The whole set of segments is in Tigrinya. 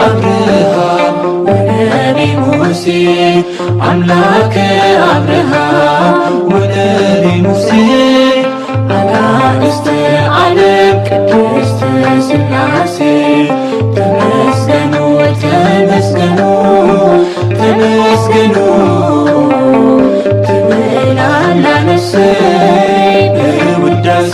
አብርሃም ወነቢ ሙሴ፣ አምላከ አብርሃም ወነቢ ሙሴ፣ አጋእዝተ ዓለም ቅድስት ሥላሴ፣ ተመስገኑ፣ ተመስገኑ፣ ተመስገኑ ትብል ኣላ ነፍሰይ በውዳሴ።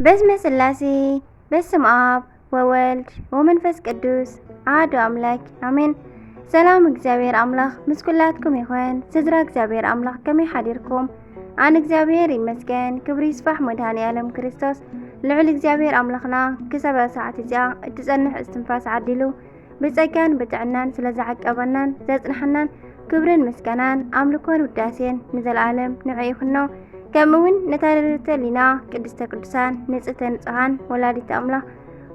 በስመ ሥላሴ፣ በስመ አብ ወወልድ ወመንፈስ ቅዱስ አሐዱ አምላክ አሜን። ሰላም እግዚኣብሔር ኣምላኽ ምስ ኩላትኩም ይኹን። ስድራ እግዚኣብሔር ኣምላኽ ከመይ ሓዲርኩም? ኣነ እግዚኣብሔር ይመስገን፣ ክብሪ ይስፋሕ መድኃኔ ዓለም ክርስቶስ። ልዑል እግዚኣብሔር ኣምላኽና ክሳብ እዛ ሰዓት እዚኣ እትጸንሕ እስትንፋስ ዓዲሉ ብጸጋን ብጥዕናን ስለ ዝዓቀበናን ዘጽንሐናን ክብርን ምስጋናን ኣምልኮን ውዳሴን ንዘለዓለም ንዕኡ ይኹኖ። ከምኡ እውን ነታ ልዕልቲ ሕሊና ቅድስተ ቅዱሳን ንጽህተ ንጹሃን ወላዲተ ኣምላኽ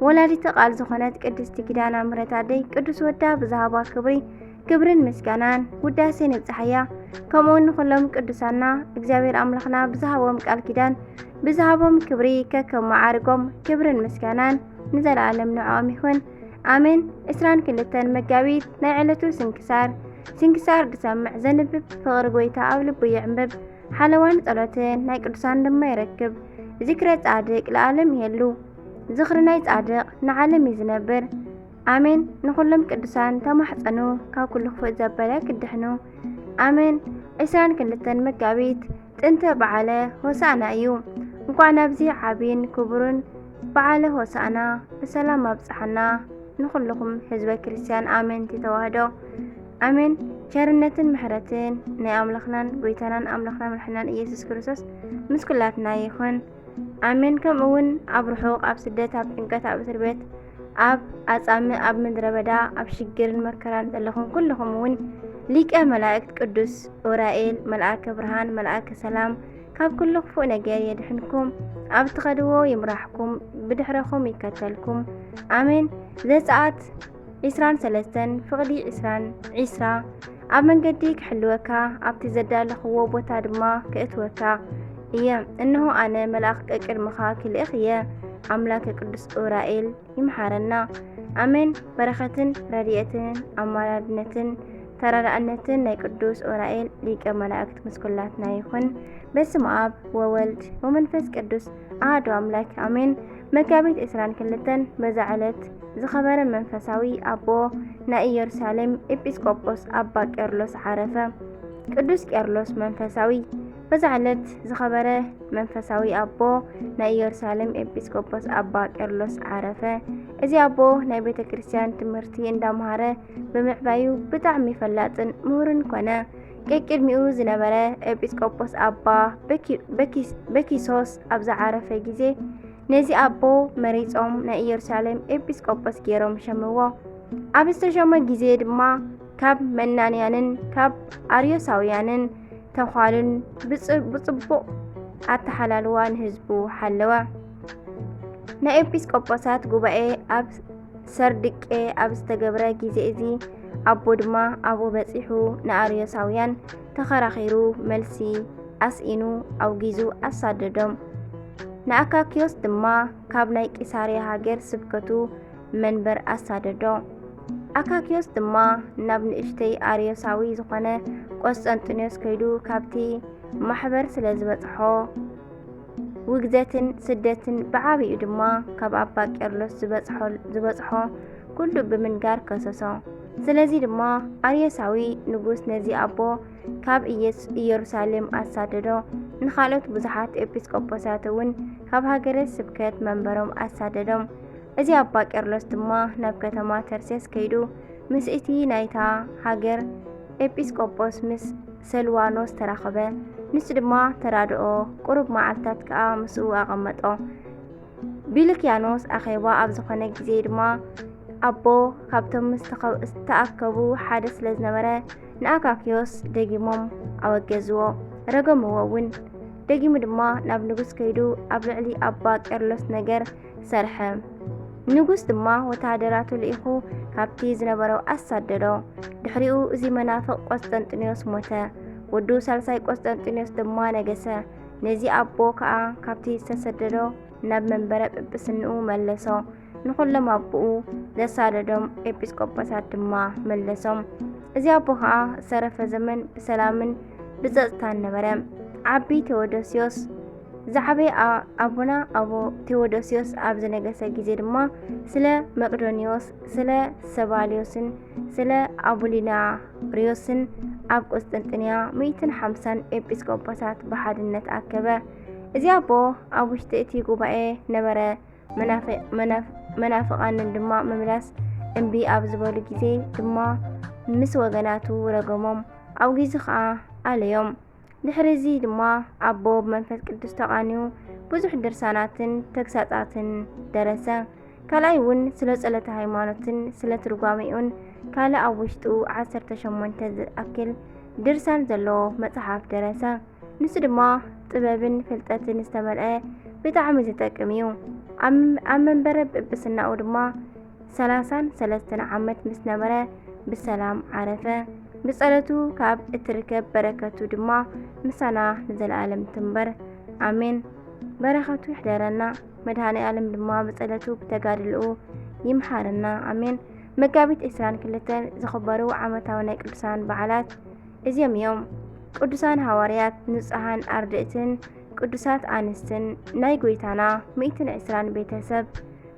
ወላዲተ ቃል ዝኾነት ቅድስቲ ኪዳነ ምሕረት ኣደይ ቅዱስ ወዳ ብዝሃባ ክብሪ ክብርን ምስጋናን ውዳሴን ይብጽሓያ። ከምኡ ንኹሎም ቅዱሳና እግዚኣብሔር ኣምላኽና ብዝሃቦም ቃል ኪዳን ብዝሃቦም ክብሪ ከከም መዓርጎም ክብርን ምስጋናን ንዘለዓለም ንዕኦም ይኹን። ኣሜን። ዕስራን ክልተን መጋቢት ናይ ዕለቱ ስንክሳር። ስንክሳር ዝሰምዕ ዘንብብ ፍቕሪ ጐይታ ኣብ ልቡ ይዕንብብ። ሓለዋን ጸሎትን ናይ ቅዱሳን ድማ ይረክብ። ዝክረ ጻድቅ ለዓለም ይሄሉ። ዝኽሪ ናይ ጻድቅ ንዓለም እዩ ዝነብር። ኣሜን። ንኹሎም ቅዱሳን ተማሕጸኑ፣ ካብ ኩሉ ክፉእ ዘበለ ክድሕኑ። ኣሜን። ዕስራን ክልተን መጋቢት ጥንተ በዓለ ሆሳዕና እዩ። እንኳዕ ናብዚ ዓቢን ክቡርን በዓለ ሆሳዕና ብሰላም ኣብጽሓና። ንኹልኹም ህዝበ ክርስቲያን ኣመንቲ ተዋህዶ ኣሜን። ቸርነትን ምሕረትን ናይ ኣምላኽናን ጎይታናን ኣምላኽናን መድሓኒናን ኢየሱስ ክርስቶስ ምስ ኩላትና ይኹን። ኣሜን። ከምኡ እውን ኣብ ርሑቕ፣ ኣብ ስደት፣ ኣብ ጭንቀት፣ ኣብ እስር ቤት፣ ኣብ ኣጻምእ፣ ኣብ ምድረ በዳ፣ ኣብ ሽግርን መከራን ዘለኹም ኩልኹም እውን ሊቀ መላእክት ቅዱስ ኡራኤል መልኣከ ብርሃን መልኣከ ሰላም ካብ ኩሉ ክፉእ ነገር የድሕንኩም፣ ኣብ ትኸድዎ ይምራሕኩም፣ ብድሕረኹም ይከተልኩም። ኣሜን። ዘጸኣት ዕስራን ሰለስተን ፍቕዲ ዕስራን ዕስራ ኣብ መንገዲ ክሕልወካ፣ ኣብቲ ዘዳለኽዎ ቦታ ድማ ከእትወካ እየ። እንሆ ኣነ መልኣኽ ቀቅድምኻ ክልእኽ እየ። ኣምላከ ቅዱስ ኡራኤል ይምሓረና። ኣሜን። በረኸትን ረድኤትን ኣማላድነትን ተራዳእነትን ናይ ቅዱስ ኡራኤል ሊቀ መላእክት ምስ ኩላትና ይኹን። በስመ ኣብ ወወልድ ወመንፈስ ቅዱስ ኣሐዱ ኣምላክ ኣሜን። መጋቢት ዕስራን ክልተን በዛ ዕለት ዝኸበረ መንፈሳዊ ኣቦ ናይ ኢየሩሳሌም ኤጲስቆጶስ ኣባ ቄርሎስ ዓረፈ። ቅዱስ ቄርሎስ መንፈሳዊ። በዛ ዕለት ዝኸበረ መንፈሳዊ ኣቦ ናይ ኢየሩሳሌም ኤጲስቆጶስ ኣባ ቄርሎስ ዓረፈ። እዚ ኣቦ ናይ ቤተ ክርስቲያን ትምህርቲ እንዳምሃረ ብምዕባዩ ብጣዕሚ ፈላጥን ምሁርን ኮነ። ቀቅድሚኡ ዝነበረ ኤጲስቆጶስ ኣባ በኪ-፣ በኪስ-፣ በኪሶስ ኣብ ዝዓረፈ ግዜ ነዚ ኣቦ መሪጾም ናይ ኢየሩሳሌም ኤጲስቆጶስ ገይሮም ሸምዎ። ኣብ ዝተሸመ ግዜ ድማ ካብ መናንያንን ካብ ኣርዮሳውያንን ተዃሉን ብጽ-፣ ብጽቡቕ ኣተሓላልዋ ንህዝቡ ሓለወ። ናይ ኤጲስቆጶሳት ጉባኤ ኣብ ሰርድቄ ኣብ ዝተገብረ ግዜ እዚ ኣቦ ድማ ኣብኡ በጺሑ ንኣርዮሳውያን ተኸራኺሩ መልሲ ኣስኢኑ ኣውጊዙ ኣሳደዶም። ንኣካክዮስ ድማ ካብ ናይ ቂሳርያ ሃገር ስብከቱ መንበር ኣሳደዶ። ኣካክዮስ ድማ ናብ ንእሽተይ ኣርዮሳዊ ዝኾነ ቆስጠንጢኖስ ከይዱ ካብቲ ማሕበር ስለ ዝበጽሖ ውግዘትን ስደትን ብዓቢኡ ድማ ካብ ኣባ ቄርሎስ ዝበጽሖ፣ ዝበጽሖ ኩሉ ብምንጋር ከሰሶ። ስለዚ ድማ ኣርዮሳዊ ንጉስ ነዚ ኣቦ ካብ ኢየስ-፣ ኢየሩሳሌም ኣሳደዶ። ንኻልኦት ብዙሓት ኤጲስቆጶሳት እውን ካብ ሃገረ ስብከት መንበሮም ኣሳደዶም። እዚ ኣባ ቄርሎስ ድማ ናብ ከተማ ተርሴስ ከይዱ ምስ እቲ ናይታ ሃገር ኤጲስቆጶስ ምስ ሰልዋኖስ ተራኸበ። ንሱ ድማ ተራድኦ ቁሩብ መዓልታት ከኣ ምስኡ ኣቐመጦ። ቢልክያኖስ ኣኼባ ኣብ ዝኾነ ግዜ ድማ ኣቦ ካብቶም ምስ ተኸ-፣ ዝተኣከቡ ሓደ ስለ ዝነበረ ንኣካክዮስ ደጊሞም ኣወገዝዎ፣ ረገምዎ እውን። ደጊሙ ድማ ናብ ንጉስ ከይዱ ኣብ ልዕሊ ኣባ ቄርሎስ ነገር ሰርሐ። ንጉስ ድማ ወተሃደራቱ ልኢኹ ካብቲ ዝነበሮ ኣሳደዶ። ድሕሪኡ እዚ መናፍቕ ቆስጠንጢኖስ ሞተ። ወዱ ሳልሳይ ቆስጠንጢኖስ ድማ ነገሰ። ነዚ ኣቦ ከኣ ካብቲ ዝተሰደዶ ናብ መንበረ ጵጵስንኡ መለሶ። ንኹሎም ኣቦኡ ዘሳደዶም ኤጲስቆጶሳት ድማ መለሶም። እዚ ኣቦ ከኣ ዝተረፈ ዘመን ብሰላምን ብጸጥታን ነበረ። ዓቢ ቴዎዶስዮስ ዝዓበየ ኣ-፣ ኣቦና ኣቦ ቴዎዶስዮስ ኣብ ዝነገሰ ግዜ ድማ ስለ መቅዶንዮስ፣ ስለ ሰባልዮስን ስለ ኣቡሊናርዮስን ኣብ ቁስጥንጥንያ ሚእትን ሓምሳን ኤጲስቆጶሳት ብሓድነት ኣከበ። እዚ ኣቦ ኣብ ውሽጢ እቲ ጉባኤ ነበረ። መናፍ-፣ መናፍ-፣ መናፍቓንን ድማ ምምላስ እምቢ ኣብ ዝበሉ ግዜ ድማ ምስ ወገናቱ ረገሞም፣ ኣውጊዙ ኸኣ ኣለዮም። ድሕሪ እዚ ድማ ኣቦ ብመንፈስ ቅዱስ ተቓንዩ ብዙሕ ድርሳናትን ተግሳጻትን ደረሰ። ካልኣይ እውን ስለ ጸሎተ ሃይማኖትን ስለ ትርጓሜኡን ካልእ ኣብ ውሽጡ ዓሰርተ ሸሞንተ ዝኣክል ድርሳን ዘለዎ መጽሓፍ ደረሰ። ንሱ ድማ ጥበብን ፍልጠትን ዝተመልአ ብጣዕሚ ዝጠቅም እዩ። ኣብ፣ ኣብ መንበረ ጵጵስናኡ ድማ ሰላሳን ሰለስተን ዓመት ምስ ነበረ ብሰላም ዓረፈ። ብጸሎቱ ካብ እትርከብ በረከቱ ድማ ምሳና ንዘለኣለም ትንበር። ኣሜን። በረከቱ ይሕደረና። መድኃኔ ዓለም ድማ ብጸሎቱ ብተጋድልኡ ይምሓረና። ኣሜን። መጋቢት ዕስራን ክልተን ዝኽበሩ ዓመታዊ ናይ ቅዱሳን በዓላት እዚኦም እዮም። ቅዱሳን ሃዋርያት፣ ንጹሓን ኣርድእትን ቅዱሳት ኣንስትን ናይ ጐይታና ሚእትን ዕስራን ቤተሰብ፣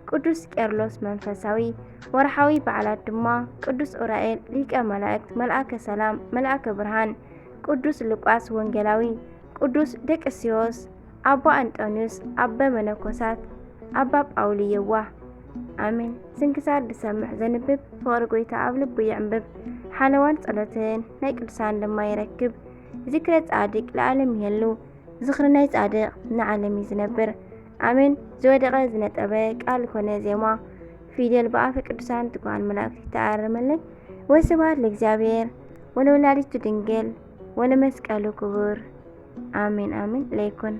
ቅዱስ ቄርሎስ መንፈሳዊ። ወርሓዊ በዓላት ድማ ቅዱስ ኡራኤል ሊቀ መላእክት፣ መልኣከ ሰላም፣ መልኣከ ብርሃን፣ ቅዱስ ሉቃስ ወንጌላዊ፣ ቅዱስ ደቅስዮስ፣ ኣባ ኣንጦንዮስ፣ ኣበ መነኮሳት፣ ኣባ ጳውሊ የዋህ። ኣሜን። ስንክሳር ዝሰምዕ ዘንብብ፣ ፍቕሪ ጐይታ ኣብ ልቡ ይዕንብብ። ሓለዋን ጸሎትን ናይ ቅዱሳን ድማ ይረክብ። ዝክረ ጻድቅ ለዓለም ይሄሉ፣ ዝኽሪ ናይ ጻድቅ ንዓለም እዩ ዝነብር። ኣሜን። ዝወደቐ ዝነጠበ ቃል ኮነ ዜማ ፊደል ብኣፈ ቅዱሳን ትጉሃን መላእክት ይተኣረመለይ። ወስብሐት ለእግዚኣብሔር ወለወላዲቱ ድንግል ወለመስቀሉ ክቡር። ኣሜን ኣሜን። ለይኩን